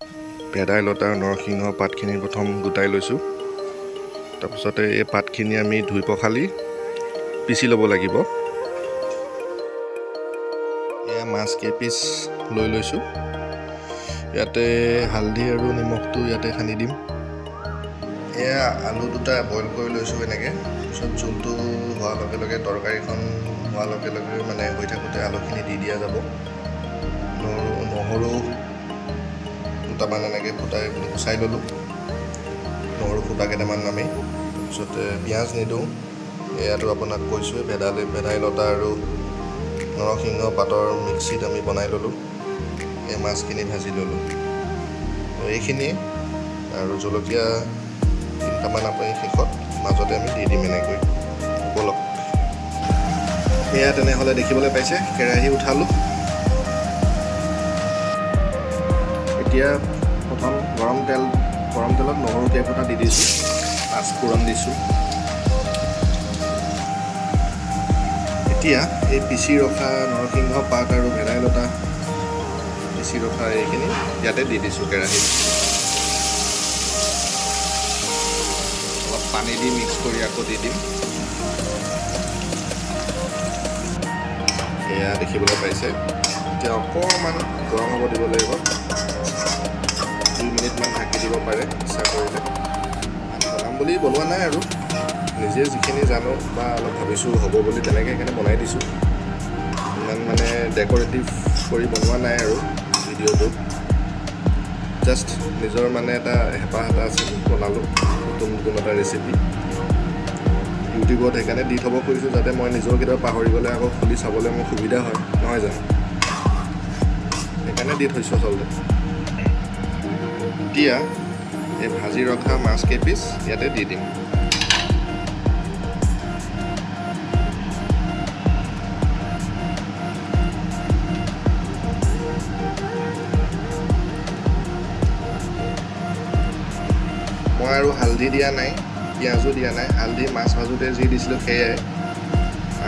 ভেদাইলতা আৰু নৰসিংহ পাতখিনি প্ৰথম গোটাই লৈছোঁ। তাৰপিছতে এই পাতখিনি আমি ধুই পখালি পিচি ল'ব লাগিব। এয়া মাছ কেইপিচ লৈ লৈছোঁ। ইয়াতে হালধি আৰু নিমখটো ইয়াতে সানি দিম। এয়া আলু দুটা বইল কৰি লৈছোঁ এনেকৈ। তাৰপিছত জোলটো হোৱাৰ লগে লগে, তৰকাৰীখন হোৱাৰ লগে লগে, মানে হৈ থাকোঁতে আলুখিনি দি দিয়া যাব। নহৰু দুটামান এনেকৈ ফুটাই গুচাই ল'লোঁ, নহৰু ফুটা কেইটামান আমি। তাৰপিছতে পিঁয়াজ নিদিওঁ, এয়াতো আপোনাক কৈছোঁৱেই। ভেদাইলতা আৰু নৰসিংহ পাতৰ মিক্সিত আমি বনাই ল'লোঁ। এই মাছখিনি ভাজি ল'লোঁ। এইখিনিয়ে আৰু জলকীয়া তিনিটামান আপুনি শেষত মাজতে আমি দি দিম এনেকৈ। ব'লক। এয়া তেনেহ'লে দেখিবলৈ পাইছে, কেৰাহী উঠালোঁ। এতিয়া প্ৰথম গৰম তেল, গৰম তেলত নহৰু কেইফুটা দি দিছোঁ, পাঁচফোৰণ দিছোঁ। এতিয়া এই পিচি ৰখা নৰসিংহ পাত আৰু ভেদাইলতা পিচি ৰখা এইখিনি ইয়াতে দি দিছোঁ কেৰাহীত। অলপ পানী দি মিক্স কৰি আকৌ দি দিম। এয়া দেখিবলৈ পাইছে। এতিয়া অকণমান গৰম হ'ব দিব লাগিব। 2 মিনিটমান ঢাকি দিব পাৰে ইচ্ছা কৰিলে। বনাম বুলি বনোৱা নাই আৰু, নিজে যিখিনি জানো বা অলপ ভাবিছোঁ হ'ব বুলি, তেনেকৈ সেইকাৰণে বনাই দিছোঁ। ইমান মানে ডেক'ৰেটিভ কৰি বনোৱা নাই আৰু ভিডিঅ'টো। জাষ্ট নিজৰ মানে এটা হেঁপাহ এটা আছিল, বনালোঁ নতুন নতুন এটা ৰেচিপি ইউটিউবত। সেইকাৰণে দি থ'ব খুজিছোঁ, যাতে মই নিজেও কেতিয়াবা পাহৰি গ'লে আকৌ খুলি চাবলৈ মোৰ সুবিধা হয়, নহয় জানো? সেইকাৰণে দি থৈছোঁ আচলতে। এতিয়া এই ভাজি ৰখা মাছ কেইপিচ ইয়াতে দি দিম। মই আৰু হালধি দিয়া নাই, পিঁয়াজো দিয়া নাই। হালধি মাছ ভাজোঁতে যি দিছিলোঁ সেয়াই।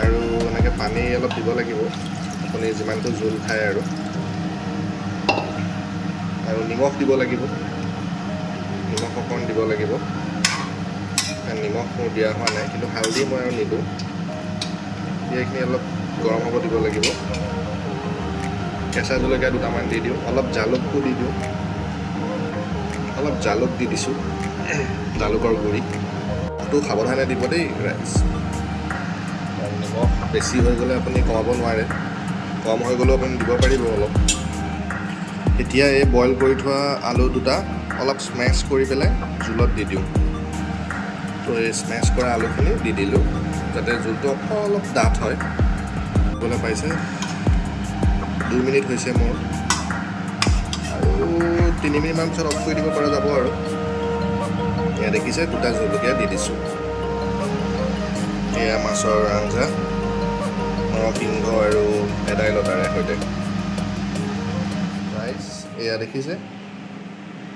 আৰু এনেকৈ পানী অলপ দিব লাগিব, আপুনি যিমানটো জোল খায় আৰু। আৰু নিমখ দিব লাগিব, নিমখ অকণ দিব লাগিব, কাৰণ নিমখ মোৰ দিয়া হোৱা নাই। কিন্তু হালধি মই আৰু নিদিওঁ। এইখিনি অলপ গৰম হ'ব দিব লাগিব। কেঁচা জলকীয়া দুটামান দি দিওঁ, অলপ জালুকো দি দিওঁ। অলপ জালুক দি দিছোঁ, জালুকৰ গুড়ি। টো সাৱধানে দিব দেই ৰাইজ, কাৰণ নিমখ বেছি হৈ গ'লে আপুনি কমাব নোৱাৰে, কম হৈ গ'লেও আপুনি দিব পাৰিব অলপ। এতিয়া এই বইল কৰি থোৱা আলু দুটা অলপ স্মেছ কৰি পেলাই জোলত দি দিওঁ। তো এই স্মেছ কৰা আলুখিনি দি দিলোঁ, যাতে জোলটো অলপ ডাঠ হয়। দেখিবলৈ পাইছে, 2 মিনিট হৈছে মোৰ। আৰু 3 মিনিটমান পিছত অফ কৰি দিব পৰা যাব। আৰু এয়া দেখিছে, দুটা জলকীয়া দি দিছোঁ। এয়া মাছৰ আঞ্জা নৰসিংহ আৰু ভেদাইলতাৰে সৈতে। ৰাইজ, এয়া দেখিছে,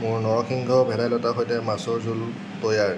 মোৰ নৰসিংহ ভেদাইলতাৰ সৈতে মাছৰ জোল তৈয়াৰ।